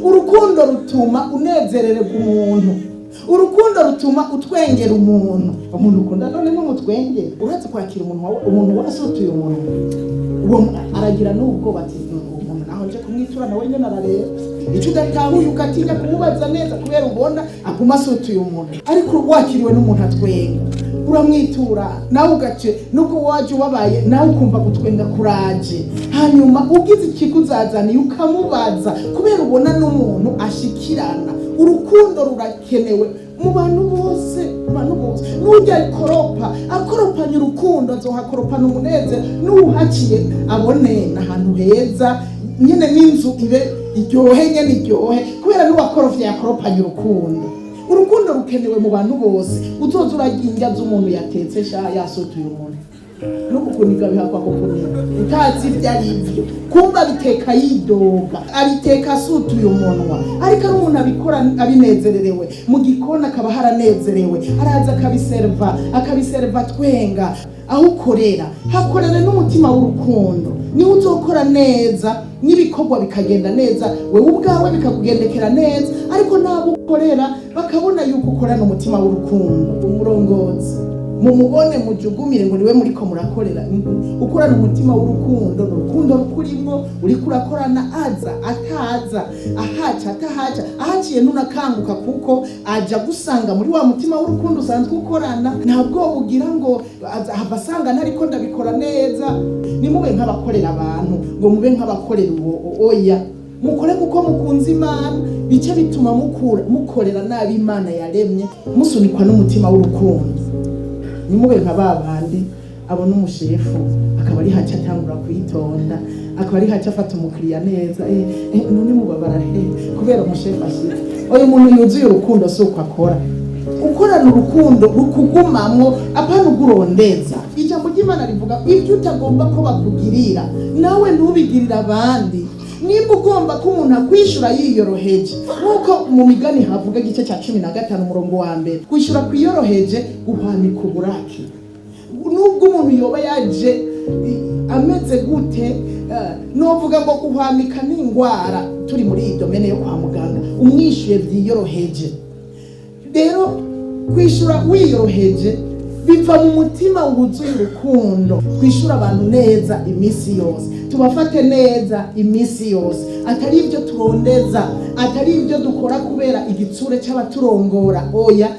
Urukundo rutuma unezerererwa umuntu. Urukundo rutuma utwengera umuntu. Umuntu ukunda none n'umutwengera. Uretse kwakira umuntu wawe, umuntu wasutuye umuntu, uwo aragira n'ubwoba ati: "Uwo muntu naho nje kumwitura, nawe nyene arareba." Icyo udatahuye ugatinya kumubaza neza kubera ubona aguma asutuye umuntu. Ariko wakiriwe n'umuntu atwenga, uramwitura nawe ugace nubwo waje ubabaye, nawe ukumva gutwenga kuraje. Hanyuma ugize ikikuzazaniye ukamubaza, kubera ubona n'umuntu ashikirana. Urukundo rurakenewe mu bantu bose, mu bantu bose. N'ujya akoropa, akoropanye urukundo, azohakoropana umunezero, n'uhaciye abone n'ahantu heza nyine, n'inzu ibe iryohe nyene, iryohe kubera n'uwakorofye yakoropanye urukundo. Urukundo rukenewe mu bantu bose. Uzoza urarya indya z'umuntu yatetse sha yasutuye umuntu, no kukuniga bihakwa kukuniga utazi ibyo ari byo. Kumva abiteka yidoga, abiteka asutuye umunwa, ariko ari umuntu abikora abinezererewe mu gikoni, akaba haranezerewe, araza akabiserva, akabiserva twenga. Aho ukorera hakorere n'umutima w'urukundo, niwe uzokora neza n'ibikorwa bikagenda neza, wewe ubwawe bikakugendekera neza, ariko n'abo ukorera bakabona yuko ukorana umutima w'urukundo. Umurongozi mumubone mujugumire ngo niwe muriko murakorera. Ukorana umutima w'urukundo, ni urukundo rukurimwo uriko urakorana, aza ataza, ahaca atahaca, ahaciye ntunakanguka, kuko aja gusanga muri wa mutima w'urukundo usanzwe ukorana. Ntabwo ugira ngo hava asanga ntariko ndabikora neza. Nimube nk'abakorera abantu, ngo mube nk'abakorera uwo. Oya, mukore kuko mukunze Imana, bice bituma mukura mukorera nabi Imana yaremye, musunikwa n'umutima w'urukundo. Nimube nka ba bandi abona umushefu akaba ari haca atangura kwitonda, akaba ari haca afata umukiriya neza. None mubabara he kubera umushefu ashitse? Uyu muntu yuzuye urukundo si uko akora. Ukorana urukundo rukugumamwo, apana ugurondeza. Ijambo ry'Imana rivuga: ibyo utagomba ko bakugirira, nawe ntubigirire abandi. Nimba ugomba ko umuntu akwishura yiyoroheje, nk'uko mu Migani havuga igice cya 15 umurongo wa 1, kwishyura kwiyoroheje guhwanika uburake. Nubwo umuntu yoba yaje ameze gute, novuga ngo guhwamika ni ingwara, turi muri iyi domaine yo kwa muganga. Umwishyuye byiyoroheje rero, kwishyura wiyoroheje biva mu mutima wuzuye urukundo. Kwishyura abantu neza iminsi yose, tubafate neza iminsi yose, atari ibyo turondeza, atari ibyo dukora kubera igitsure cy'abaturongora. Oya.